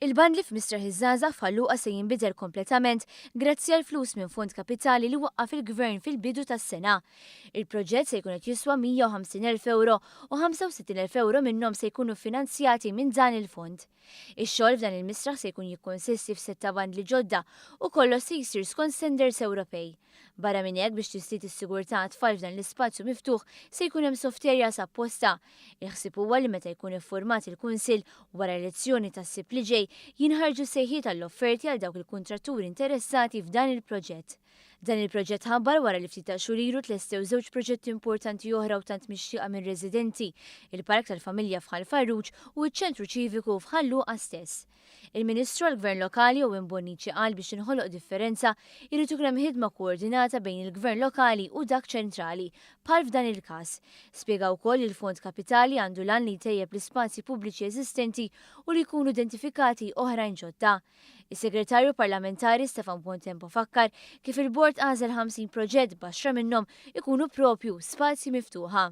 Il-bandli f'Mistrieħ iż-Żgħażagħ f'Ħal Luqa se jinbidel kompletament grazzi għal flus minn fond kapitali li waqqaf il-Gvern fil-bidu tas-sena. Il-proġett se jkun qed jiswa 150,000 ewro u 65,000 ewro minnhom se jkunu ffinanzjati minn dan il-fond. Ix-xogħol f'dan il-misraħ se jkun jikkonsisti f'sett ta' bandli ġodda u kollox se jsir skont standards Ewropej. Barra minn hekk biex tiżdied is-sigurtà għat-tfal f'dan l-ispazju miftuħ se jkun hemm soft areas apposta. Il-ħsieb huwa li meta jkun iffurmat il-Kunsill wara l-elezzjoni tas-Sibt li ġej, jinħarġu sejħiet għall-offerti għal dawk il-kuntratturi interessati f'dan il-proġett. Dan il-proġett tħabbar wara li ftit ta' xhur ilu tlestew żewġ proġetti importanti oħra u tant mixtieqa mir-residenti, il-Park tal-Familja f'Ħal Farruġ u ċ-Ċentru Ċiviku f'Ħal Luqa stess. Il-Ministru għall-Gvern Lokali Owen Bonnici qal biex tinħoloq differenza jrid ikun hemm ħidma koordinata bejn il-Gvern Lokali u dak ċentrali, bħal f'dan il-każ. Spjega wkoll li l-Fond Kapitali għandu l-għan li jtejjeb l-ispazji pubbliċi eżistenti u li jkunu identifikati oħrajn ġodda. Is-Segretarju Parlamentari Stefan Buontempo fakkar kif il-Bord għażel 50 proġett b'għaxra minnhom ikunu propju spazji miftuħa.